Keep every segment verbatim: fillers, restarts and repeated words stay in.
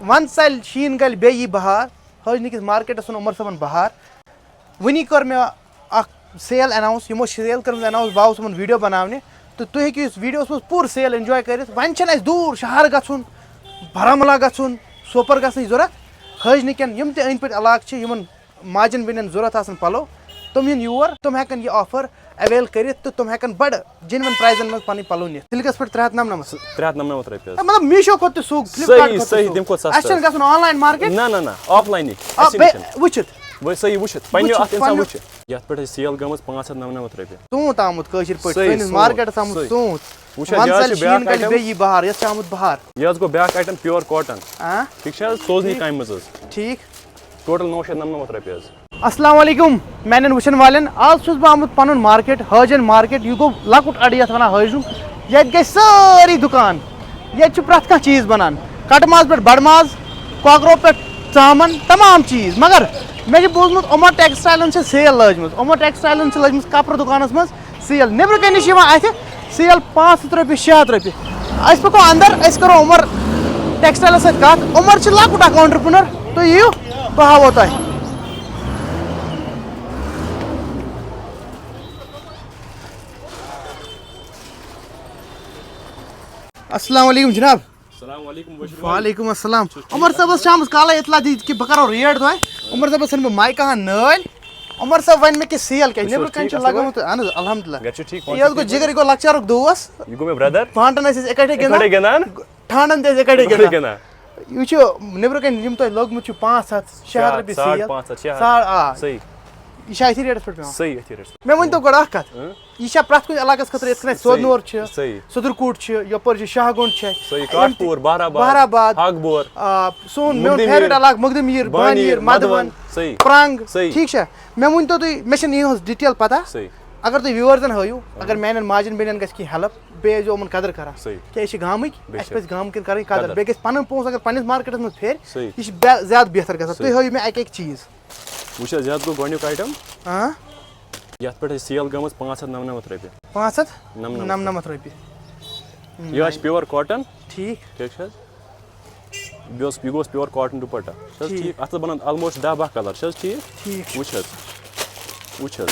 وَنٛدٕ ژَلہِ شیٖن گَلہِ بیٚیہِ یی بہار، حٲج نِکِس مارکیٹَس ووٚن عمر صٲبَن بہار۔ وٕنی کٔر مےٚ اَکھ sale announce، یِمو چھِ sale کٔرمٕژ announce، بہٕ آوُس یِمَن video بَناونہِ۔ تہٕ تُہۍ ہیٚکِو یُس videoَس منٛز پوٗرٕ sale enjoy کٔرِتھ۔ وۄنۍ چھَنہٕ اَسہِ دوٗر شہر گژھُن، بارہمولہ گژھُن، سوپور گژھنٕچ ضوٚرَتھ۔ حٲج نِکٮ۪ن یِم تہِ أنٛدۍ پٔتۍ علاقہٕ چھِ، یِمَن ماجن بیٚنٮ۪ن ضوٚرَتھ آسَن پَلو، تِم یِن یور، تِم ہٮ۪کَن یہِ offer avail کٔرِتھ تہٕ تِم ہٮ۪کَن بَڑٕ genuine priceَن منٛز پَنٕنۍ پَلو نِتھ۔ سِلکَس پٮ۪ٹھ ترٛےٚ ہَتھ نَمنَمَتھ۔ ترٛےٚ ہَتھ نَمنَمَتھ رۄپیہِ حظ۔ مطلب Meesho کھۄتہٕ تہِ سوٚگ، Flipkart صحیح، کھۄتہٕ تہِ صحیح، سوٚگ۔ تَمہِ کھۄتہٕ اَسہِ چھَنہٕ سَستہٕ۔ گژھُن online market۔ نہ، نہ، نہ، offlineٕے۔ آ، اَسہِ نِش بیٚیہِ چھَنہٕ۔ وٕچھِتھ۔ وۄنۍ صحیح وٕچھِتھ، پنٛنہِ وٕچھِتھ، اَتھ اِنسان پنٛنہِ وٕچھِ۔ یَتھ پٮ۪ٹھ اَسہِ sale گٔمٕژ پانٛژھ ہَتھ نَمنَمَتھ رۄپیہِ۔ ژوٗنٛٹھ آمُت کٲشِر پٲٹھۍ صحیح، سٲنِس ژوٗنٛٹھ، marketَس آمُت صحیح۔ ژوٗنٛٹھ۔ وٕچھ حظ، وَنٛدٕ یہِ حظ ژَلہِ چھِ شیٖن بیٛاکھ گَلہِ item۔ بیٚیہِ یی بہار، یَتھ چھِ آمُت بہار۔ یہِ حظ گوٚو بیٛاکھ item pure cotton۔ آ؟ ٹھیٖک چھِ حظ؟ سوزنی ٹھیٖک۔ کامہِ منٛز حظ۔ ٹھیٖک۔ Total نَو شیٚتھ نَمنَمَتھ رۄپیہِ حظ۔ السلام علیکم میانٮ۪ن وٕچھن والٮ۪ن، آز چھُس بہٕ آمُت پنُن market، حٲجن market۔ یہِ گوٚو لۄکُٹ اڈٕ یتھ ونان حٲجرُک۔ ییٚتہِ گٔے سٲری دُکان، ییٚتہِ چھُ پرٛٮ۪تھ کانٛہہ چیٖز بنان، کٹہٕ ماز پٮ۪ٹھ بڑٕ ماز، کۄکرو پٮ۪ٹھ ژامن، تمام چیٖز۔ مگر مےٚ چھُ بوٗزمُت عمر textileن چھِ sale لٲجمٕژ، عمر textileن چھِ لٲجمٕژ کپرٕ دُکانس منٛز sale۔ نیٚبرٕ کنہِ چھِ یِوان اَتھِ sale پانٛژھ ہَتھ رۄپیہِ، شےٚ ہَتھ رۄپیہِ۔ أسۍ پَکو اَندَر، أسۍ کَرو عمر textileس سۭتۍ کَتھ۔ عمر چھِ لۄکُٹ اَکھ entrepreneur، تُہۍ یِیِو، بہٕ ہاوو تۄہہِ۔ السلام علیکم جناب۔ السلام علیکم، وشرم۔ وعلیکم السلام۔ عمر صٲبَس چھِ آمٕژ کالے اطلاع دِتھ کہِ بہٕ کَرو rate تۄہہِ۔ عمر صٲبَس ژھٕن بہٕ mic ہَن نٲلۍ۔ عمر صٲب، وۄنۍ مےٚ کہِ sale کیٛاہ چھِ؟ تُہۍ چھِو نٮ۪برٕ حظ کَنہِ ٹھیٖک، چھِ اَصٕل لَگٲومٕژ؟ پٲٹھۍ؟ اَہَن حظ، الحمدللہ۔ گَرِ چھِو ٹھیٖک، پانہٕ یہِ حظ چھِو گوٚو ٹھیٖک جِگر، پٲٹھۍ؟ یہِ گوٚو لۄکچارُک دوس۔ یہِ گوٚو مےٚ brother۔ بانٹَن ٲسۍ أسۍ اِکَٹھے اِکَٹھے گِنٛدان۔ گِنٛدان۔ ٹھانٛڈَن تہِ ٲسۍ اِکَٹھے اِکَٹھے گِنٛدان۔ گِنٛدان۔ یہِ چھُ نٮ۪برٕ کَنہِ یِم تۄہہِ لوٚگمُت چھُ پانٛژھ ہَتھ، شےٚ ہَتھ شےٚ ہَتھ، رۄپیہِ ساڑ sale۔ پانٛژھ ہَتھ، شےٚ ہَتھ۔ ساڑ، آ۔ صحیح۔ یہِ چھا أتھی ریٹَس پٮ۪ٹھ پٮ۪وان؟ صحیح، أتھی ریٹَس پٮ۪ٹھ۔ مےٚ ؤنۍ تو گۄڈٕ اَکھ کَتھ۔ اۭں؟ یہِ چھا پرٛٮ۪تھ کُنہِ علاقَس خٲطرٕ، یِتھ کٔنۍ اَسہِ صحیح، صوتنور چھِ، صحیح۔ سُدرکوٹ چھِ، یَپٲرۍ چھِ شاہ گُنٛڈ چھِ، صحیح، یِم تہِ کاشپوٗر، بہرآباد، بہرآباد، ہاگبور، آ، سون، میون مُگدٕ میٖر، favourite علاقہٕ، مُگدٕ میٖر، بانہٕ بانہٕ میٖر، میٖر، مَدوَن، مَدوَن، صحیح، پرٛنٛگ، صحیح۔ ٹھیٖک چھا؟ مےٚ ؤنۍ تو تُہۍ، مےٚ چھَنہٕ یِہٕنٛز detail پَتہ۔ صحیح۔ اگر تُہۍ viewersَن ہٲیِو، اگر میٛانٮ۪ن ماجَن بیٚنٮ۪ن گژھِ کینٛہہ help، بیٚیہِ ٲسۍزیو یِمَن قدٕر کَران۔ صحیح۔ کیٛازِ أسۍ چھِ گامٕکۍ، بے اَسہِ شک۔ پَزِ گامکٮ۪ن کَرٕنۍ قدٕر۔ قدٕر۔ بیٚیہِ گژھِ پَنُن پونٛسہٕ اگر پنٛنِس marketَس منٛز پھیرِ، صحیح۔ یہِ چھِ بے-، زیادٕ بہتر گژھان۔ صحیح۔ تُہۍ ہٲیِو مےٚ اَکہِ اَکہِ چیٖز۔ وٕچھ حظ، یہِ حظ گوٚو گۄڈٕنیُک item۔ آ۔ یَتھ پٮ۪ٹھ اَسہِ sale گٔمٕژ پانٛژھ ہَتھ نَمنَمَتھ رۄپیہِ۔ پانٛژھ ہَتھ نَمنَمَتھ۔ نَمنَمَتھ رۄپیہِ۔ یہِ حظ چھِ pure cotton۔ ٹھیٖک۔ ٹھیٖک چھِ حظ؟ بیٚیہِ اوس، یہِ گوٚو pure cotton ڈُپٹہ۔ چھِ حظ ٹھیٖک۔ ٹھیٖک؟ اَتھ حظ بَنَن almost دَہ باہ colour۔ چھِ حظ ٹھیٖک؟ ٹھیٖک۔ وٕچھ حظ۔ وٕچھ حظ۔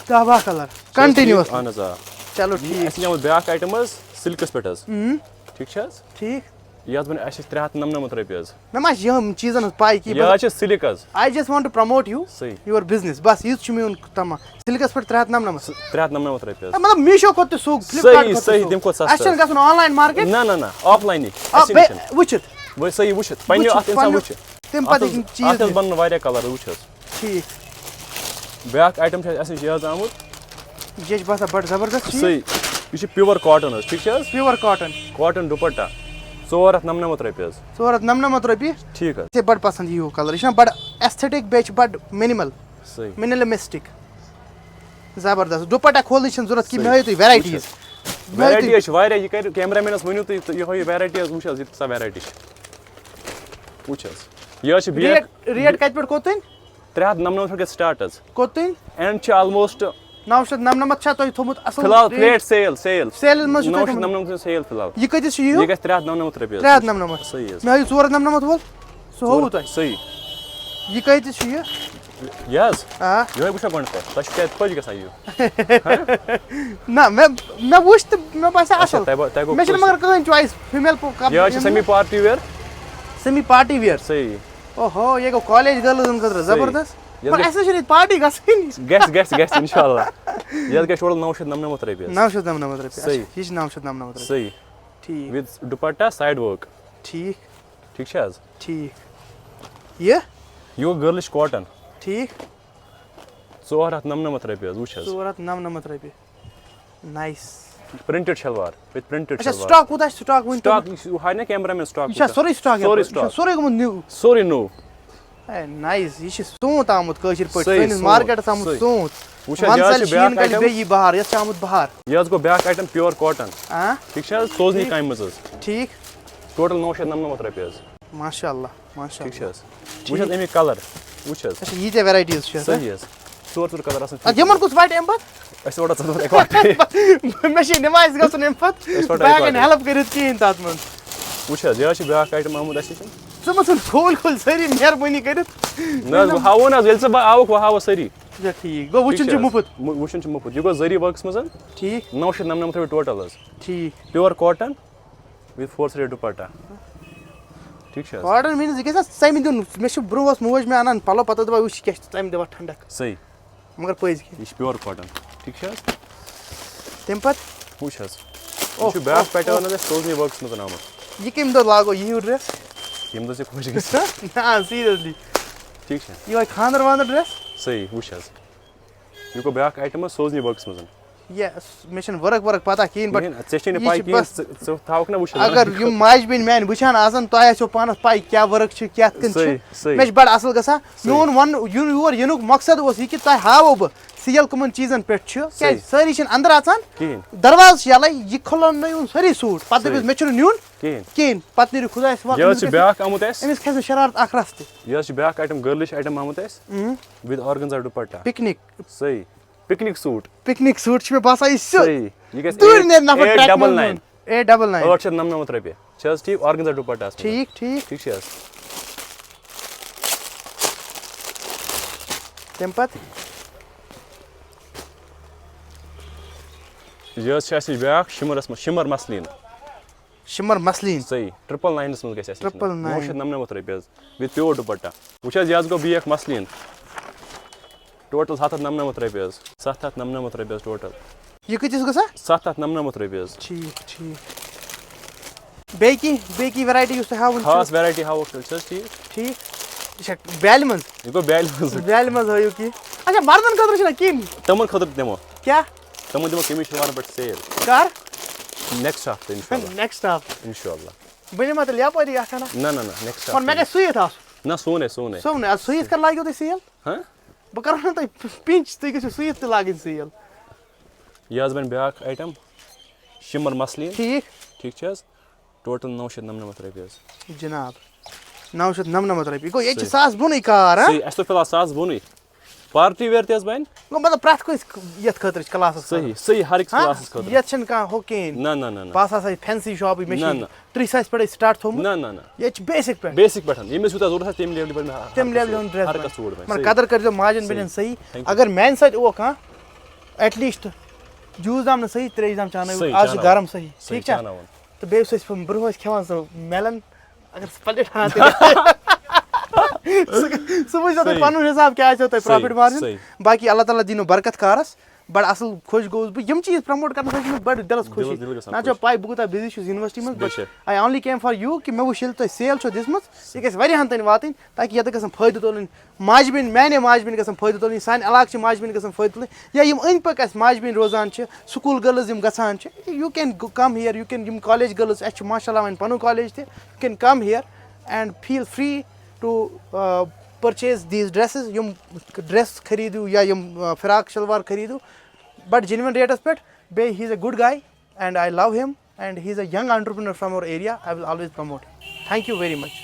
دَہ باہ colour۔ چھِ حظ ٹھیٖک؟ Continuously۔ اَہَن حظ، آ۔ چلو ٹھیٖک۔ اَسہِ نِمو بیٛاکھ item حظ silkَس پٮ۪ٹھ حظ۔ اۭں۔ ٹھیٖک چھِ حظ؟ ٹھیٖک۔ یہِ حظ بَنہِ اَسہِ ترٛےٚ ہَتھ نَمنَمَتھ رۄپیہِ حظ۔ مےٚ ما چھِ یِم چیٖزَن ہٕنٛز پَے کہِ یہِ حظ چھِ silk حظ۔ I just want to promote you، صحیح۔ Your business۔ بَس یہِ چھُ میون تَماہ۔ silkَس پٮ۪ٹھ ترٛےٚ ہَتھ نَمنَمَتھ۔ سُہ، ترٛےٚ ہَتھ نَمنَمَتھ رۄپیہِ حظ۔ مطلب Meesho کھۄتہٕ تہِ سوٚگ، Flipkart صحیح، کھۄتہٕ تہِ صحیح، سوٚگ۔ تَمہِ کھۄتہٕ اَسہِ سَستہٕ چھَنہٕ حظ۔ گژھُن online market۔ نہ، نہ، نہ، offlineٕے۔ آ، اَسہِ نِش بیٚیہِ چھَنہٕ۔ وٕچھِتھ۔ وۄنۍ صحیح وٕچھِتھ۔ پنٛنیو وٕچھِتھ، اَتھ اِنسان پنٛنیو۔ وٕچھِ۔ تَمہِ پَتہٕ اَتھ ہیٚکہِ حظ، یِم چیٖز اَتھ حظ نِتھ۔ بَنَن واریاہ colour، وٕچھ حظ۔ ٹھیٖک۔ بیٛاکھ item چھِ اَسہِ نِش یہِ حظ آمُت۔ یہِ چھِ باسان بَڑٕ زبردست چھِ یہِ۔ صحیح۔ یہِ چھِ pure cotton حظ، ٹھیٖک چھِ حظ؟ Pure cotton۔ Cotton ڈُپٹہ، ژور ہَتھ نَمنَمَتھ رۄپیہِ حظ۔ ژور ہَتھ نَمنَمَتھ رۄپیہِ۔ ٹھیٖک حظ۔ ژےٚ بَڑٕ پَسنٛد یِیو colour۔ یہِ چھُنہ بَڑٕ aesthetic، بیٚیہِ چھِ بَڑٕ minimal۔ صحیح۔ Minimalistic۔ زبردست۔ ڈُپٹہ کھولنٕچ چھَنہٕ ضوٚرَتھ کِہیٖنۍ، صحیح۔ مےٚ ہٲیِو تُہۍ variety۔ وٕچھ حظ۔ مےٚ ہٲیِو variety تُہۍ۔ حظ چھِ واریاہ، یہِ کَرِ cameramanَس ؤنِو تُہۍ، تہٕ یہِ ہٲیِو variety حظ، وٕچھ حظ، یہِ کۭژاہ variety چھِ۔ وٕچھ حظ۔ یہِ حظ چھِ بیٚیہِ rate، rate کَتہِ پٮ۪ٹھ کوٚت تام؟ ترٛےٚ ہَتھ نَمنَمَتھ پٮ۪ٹھ گژھِ start حظ۔ کوٚت تام؟ End چھِ almost۔ نَو شیٚتھ نَمنَمَتھ چھا تۄہہِ تھوٚمُت اَصٕل فِلحال rate؟ Flat sale، sale۔ Saleہِ منٛز چھُ تۄہہِ نَو شیٚتھ نَمنَمَتھ چھُ sale فِلحال۔ یہِ کۭتِس چھُ یہِ؟ یہِ گژھِ ترٛےٚ ہَتھ نَمنَمَتھ رۄپیہِ حظ۔ ترٛےٚ ہَتھ نَمنَمَتھ۔ صحیح حظ۔ مےٚ ہٲیِو ژور ہَتھ نَمنَمَتھ وول۔ سُہ ہووُ تۄہہِ؟ صحیح۔ یہِ کۭتِس چھُ یہِ؟ یہِ حظ؟ آ۔ یِہوٚے وٕچھو گۄڈٕنٮ۪تھ تۄہہِ۔ تۄہہِ چھُ کیٛازِ خۄش گژھان یہِ؟ نہ، مےٚ، مےٚ وٕچھ تہٕ مےٚ باسیٛو اچھا، اَصٕل۔ تۄہہِ با-، تۄہہِ گوٚو مےٚ چھُنہٕ خۄش۔ مگر کٕہٕنۍ choice female پو-، کَپ-، یہِ حظ چھِ یِم semi party wear۔ Semi party wear۔ صحیح۔ اوہو، یہِ گوٚو college girlsن خٲطرٕ صحیح۔ زبردست۔ یَتھ مگر گژھِ، اَسہِ نہ چھُنہٕ ییٚتہِ party گژھٕنۍ۔ گژھِ، گژھِ، گژھِ، اِنشاء اللہ۔ یَتھ گژھِ total نَو شیٚتھ نَمنَمَتھ رۄپیہِ حظ۔ نَو شیٚتھ نَمنَمَتھ رۄپیہِ۔ صحیح۔ اچھا، یہِ چھِ نَو شیٚتھ نَمنَمَتھ رۄپیہِ۔ صحیح۔ ٹھیٖک۔ With dupatta side work۔ ٹھیٖک۔ ٹھیٖک چھِ حظ؟ ٹھیٖک۔ یہِ؟ یہِ گوٚو girlٕچ cotton۔ ٹھیٖک۔ ژور ہَتھ نَمنَمَتھ رۄپیہِ حظ، وٕچھ حظ۔ ژور ہَتھ نَمنَمَتھ رۄپیہِ۔ Nice۔ Printed salwar, with printed اچھا، شلوار۔ Stock کوٗتاہ چھُ؟ Stock ؤنۍ تو stock مےٚ۔ یہِ چھُ، ہاے نا cameraman stock یہِ چھا کوٗتاہ؟ سورُے stock سورُے یَپٲرۍ؟ یہِ چھا stock۔ سورُے گوٚمُت new؟ سورُے نوٚو۔ A, nice۔ یہِ چھِ ژوٗنٛٹھ آمُت کٲشِر پٲٹھۍ۔ صحیح، سٲنِس ژوٗنٛٹھ، مارکیٹَس آمُت صحیح۔ ژوٗنٛٹھ۔ وٕچھ حظ، وَنٛدٕ یہِ حظ ژَلہِ چھِ شیٖن بیٛاکھ گَلہِ item۔ بیٚیہِ یی بہار، یَتھ چھِ آمُت بہار۔ یہِ حظ گوٚو بیٛاکھ item pure cotton۔ آ؟ ٹھیٖک چھِ حظ؟ سوزنی ٹھیٖک۔ کامہِ منٛز حظ۔ ٹھیٖک۔ Total نَو شیٚتھ نَمنَمَتھ رۄپیہِ حظ۔ ماشاء اللہ، ماشاء ٹھیٖک چھِ اللہ۔ حظ؟ وٕچھ حظ اَمِکۍ colour، وٕچھ حظ۔ اچھا، ییٖتیٛاہ varieties چھِ حظ؟ صحیح حظ۔ ژور ژور colour آسان۔ اَدٕ یِمَن کُس وَٹہِ اَمہِ پَتہٕ؟ أسۍ وَٹو ژٕ اَتھ اَکہِ وَٹہِ۔ مےٚ چھِ نِماز گژھُن اَمہِ پَتہٕ۔ أسۍ وَٹو بہٕ اَکہِ ہٮ۪کہٕ نہٕ وَٹہِ۔ Help کٔرِتھ کِہیٖنۍ تَتھ منٛز۔ وٕچھ حظ، یہِ حظ چھِ بیٛاکھ item آمُت اَسہِ نِش۔ ژٕ مہ ژھٕن کھوٗلۍ کھوٗلۍ سٲری مہربٲنی کٔرِتھ۔ نہ حظ، بہٕ ہاوو نہ حظ، ییٚلہِ ژٕ بہٕ آوُکھ، بہٕ ہاوو سٲری۔ اچھا ٹھیٖک گوٚو، وٕچھُن چھُ مُفت۔ مُ- وٕچھُن چھُ مُفت۔ یہِ گوٚو ذٔریعہٕ ؤرکس منٛز ٹھیٖک۔ نَو شیٚتھ نَمنَمَتھ رۄپیہِ ٹوٹل حظ۔ ٹھیٖک۔ Pure cotton with four side dupatta. ٹھیٖک چھِ حظ؟ آرڈر میٖنٕز یہِ گژھِ حظ ژَمہِ دیُن۔ مےٚ چھُ برونٛہہ اوس موج مےٚ اَنان پَلو، پَتہٕ ٲس دَپان وٕچھ یہِ کیٛاہ چھِ ژَمہِ دِوان ٹھنڈک۔ صحیح۔ مگر پٔزۍ کِنۍ۔ یہِ چھِ پیور کاٹن۔ ٹھیٖک چھِ حظ؟ تَمہِ پَتہٕ؟ وٕچھ حظ۔ اوہ، یہِ چھُ بیٛاکھ اوہ، پیٹٲرن حظ اَسہِ سوزنہِ ؤرکس منٛز آمُت۔ یہِ کَمہِ دۄہ لاگو یہِ ہیوٗ ڈرٛٮ۪س؟ ییٚمہِ دۄہ ژےٚ خۄش گژھِ۔ نہ سیٖریَسلی۔ ٹھیٖک چھا؟ یِہوٚے خانٛدر وانٛدر ڈرٛٮ۪س؟ صحیح، وٕچھ حظ۔ یہِ گوٚو بیٛاکھ آیٹم حظ سوزنہِ ؤرکس منٛز۔ یہِ مےٚ چھَنہٕ ؤرٕک ؤرٕک پَتہ کِہیٖنۍ، بٹ کِہیٖنۍ، ژےٚ چھے نہٕ یہِ پَے چھِ کِہیٖنۍ، بس ژٕ ژٕ تھاوَکھ نہ وٕچھِتھ۔ اگر یِم ماجہِ بیٚنہِ میٛانہِ وٕچھان آسَن، تۄہہِ آسیو پانَس پَے کیٛاہ ؤرٕک چھِ، کیٛاہ کِتھ کٔنۍ چھِ۔ صحیح، صحیح۔ مےٚ چھِ بَڑٕ اَصٕل گژھان۔ میون وَنُن یُن یور یِنُک مقصد اوس یہِ کہِ تۄہہِ ہاوو بہٕ سیل کٕمَن چیٖزَن پٮ۪ٹھ چھُ، کیٛازِ صحیح۔ سٲری چھِنہٕ اَندَر اَژان۔ کِہیٖنۍ۔ دروازٕ چھِ یَلَے، یہِ کھُلَن نہٕ یُن سٲری سوٗٹ۔ پَتہٕ دٔپِس صحیح۔ مےٚ چھُنہٕ نیُن کِہیٖنۍ۔ کِہیٖنۍ۔ پَتہٕ نیٖرِو خۄدایَس حوالہٕ۔ یہِ حظ چھِ أمِس بیٛاکھ کھَسہِ- آمُت اَسہِ۔ أمِس کھَسہِ نہٕ شرارت اَکھ رَژھ تہِ۔ یہِ حظ چھِ بیٛاکھ آیٹم، گٔرلِش آیٹم آمُت اَسہِ۔ اۭں۔ وِد آرگنزا ڈُپٹہ۔ پِکنِک۔ صحیح۔ Picnic suit. پِکنِک سوٗٹ چھُ مےٚ باسان یہِ چھُ صحیح۔ یہِ گژھِ دوٗرِ اے- نیرِ نفر اے ٹرٛیک ڈبل منٛز ناین۔ A double nine. ٲٹھ شیٚتھ نَمنَمَتھ رۄپیہِ۔ چھِ حظ ٹھیٖک؟ آرگنزا ڈُپٹہ آسان۔ ٹھیٖک، ٹھیٖک۔ ٹھیٖک چھِ حظ؟ تَمہِ پَتہٕ؟ یہِ حظ چھِ اَسہِ نِش بیٛاکھ شِمرَس منٛز، شِمر مَسلیٖن۔ شِمر مَسلیٖن۔ صحیح، ٹرٛپل ناینَس منٛز گژھِ اَسہِ نِش۔ Triple nine. نَو شیٚتھ نَمنَمَتھ رۄپیہِ حظ۔ With pure dupatta. وٕچھ حظ، یہِ حظ گوٚو بیٛاکھ مَسلیٖن۔ ٹوٹل ہَتھ ہَتھ نَمنَمَتھ رۄپیہِ حظ۔ سَتھ ہَتھ نَمنَمَتھ رۄپیہِ حظ ٹوٹل۔ یہِ کۭتِس گژھان؟ سَتھ ہَتھ نَمنَمَتھ رۄپیہِ حظ۔ ٹھیٖک، ٹھیٖک۔ بیٚیہِ کینٛہہ، بیٚیہِ کینٛہہ ویرایٹی یُس تۄہہِ ہاوُن چھُ؟ خاص ویرایٹی ہاوو أسۍ، چھِ حظ ٹھیٖک؟ ٹھیٖک۔ یہِ چھا بیٛالہِ منٛز؟ یہِ گوٚو بیٛالہِ منٛز۔ بیٛالہِ منٛز ہٲیِو کینٛہہ۔ اچھا، مردن خٲطرٕ چھُنہ کِنۍ؟ تِمن خٲطرٕ تہِ دِمو۔ کیٛاہ؟ تِمن دِمو کٔمیٖز شلوار پٮ۪ٹھ سیل۔ کر؟ نیکسٹ ہفتہٕ اِنشاء اللہ۔ نیکسٹ ہفتہٕ۔ اِنشاء اللہ۔ بہٕ نِمہٕ تیٚلہِ یپٲری اکھ ہنا۔ نہ نہ نہ، نیکسٹ اور مےٚ ہفتہٕ۔ گژھِ سُوِتھ آسُن۔ نہ، سونُے سونُے۔ سُونُے، اَدٕ سُوِتھ کر لاگیو تُہۍ سیل؟ ہاں؟ بہٕ کرو نہٕ تۄہہِ پِنچ، تُہۍ گٔژھِو سُوِتھ تہِ لاگٕنۍ سیل۔ یہِ حظ بَنہِ بیٛاکھ آیٹم، شِمر مَسلیٖن۔ ٹھیٖک۔ ٹھیٖک چھِ حظ؟ ٹوٹل نَو شیٚتھ نَمنَمَتھ رۄپیہِ حظ۔ جناب، نَو شیٚتھ نَمنَمَتھ رۄپیہِ گوٚو، ییٚتہِ چھِ صحیح۔ ساس بۄنٕے کار، ہاں؟ صحیح، اَسہِ توٚر فِلحال ساس بۄنٕے۔ پارٹی ویئر تہِ حظ بَنہِ۔ گوٚو مطلب پرٛٮ۪تھ کٲنٛسہِ یَتھ خٲطرٕ چھِ کلاسَس صحیح، صحیح، ہر أکِس ہاں؟ کلاسَس خٲطرٕ۔ یَتھ چھَنہٕ کانٛہہ ہُہ کِہیٖنۍ۔ نہ نہ نہ نہ۔ بہٕ ہسا آسہٕ فینسی شاپٕے، مےٚ نہ، چھِ نہ۔ ترٛیٚیہِ ساسہِ پٮ۪ٹھَے سٹارٹ تھوٚمُت۔ نہ نہ نہ۔ ییٚتہِ چھِ بیسِک پٮ۪ٹھ۔ بیسِک پٮ۪ٹھ، ییٚمِس یوٗتاہ ضوٚرَتھ آسہِ، تَمہِ لیولہِ بَنہِ ہر تَمہِ کانٛہہ لیولہِ ہُنٛد سوٗٹ۔ ڈرٛٮ۪س ہر بَنہِ۔ کانٛہہ سوٗٹ بَنہِ۔ مگر صحیح۔ قدر کٔرۍزیو ماجَن صحیح۔ بیٚنٮ۪ن صحیح۔ Thank you۔ اگر میٛانہِ سۭتۍ اوکھ کانٛہہ، ایٹ لیٖسٹ جوٗس دام نہٕ صحیح، ترٛیش دام چانٲوِو، صحیح، آز چھُ چاناوُن۔ گرم صحیح، صحیح، ٹھیٖک چھا؟ چاناوُن۔ تہٕ بیٚیہِ اوس اَسہِ برٛونٛہہ ٲسۍ کھٮ۪وان سُہ مٮ۪لَن، اگر سُہ پَلیٹ ہنا تہِ۔ سُہ وٕچھزیو تُہۍ صحیح۔ پَنُن حِساب کیٛاہ آسیو تۄہہِ صحیح، پرٛافِٹ مارجِن۔ صحیح۔ باقٕے اللہ تعالیٰ دِنو برکت کارَس۔ بَڑٕ اَصٕل خۄش گوٚوُس بہٕ۔ یِم چیٖز پرٛموٹ کَرنہٕ سۭتۍ چھِ مےٚ بَڑٕ دِلَس خوشی۔ دِلَس، دِلَس گژھان نہ چھو خۄش۔ پَے بہٕ کوٗتاہ بِزی چھُس یوٗنیورسٹی منٛز، بے but شک۔ I only came for you کہِ مےٚ وٕچھ ییٚلہِ تۄہہِ سیل چھو دِژمٕژ، یہِ گژھِ واریاہَن تام واتٕنۍ، تاکہِ یَتھ گژھن فٲیدٕ تُلٕنۍ۔ ماجہِ بیٚنہِ، میٛانے ماجہِ بیٚنہِ گژھن فٲیدٕ تُلٕنۍ، سانہِ علاقہٕ چہِ ماجہِ بیٚنہِ گژھن فٲیدٕ تُلٕنۍ، یا یِم أنٛدۍ پٔکۍ اَسہِ ماجہِ بیٚنہِ روزان چھِ، سکوٗل گٔرلٕز یِم گژھان چھِ، you can come here، you can، یِم کالیج گٔرلٕز، اَسہِ چھُ ماشاء اللہ وۄنۍ پَنُن کالیج تہِ، you can come here and feel free to purchase these dresses، یِم ڈرٛٮ۪س خٔریٖدِو یا یِم، آ، فراک شلوار خٔریٖدِو، but genuine ریٹَس پٮ۪ٹھ۔ بیٚیہِ he is a good guy and I love him and he is a young entrepreneur from our area, I will always promote him. Thank you very much.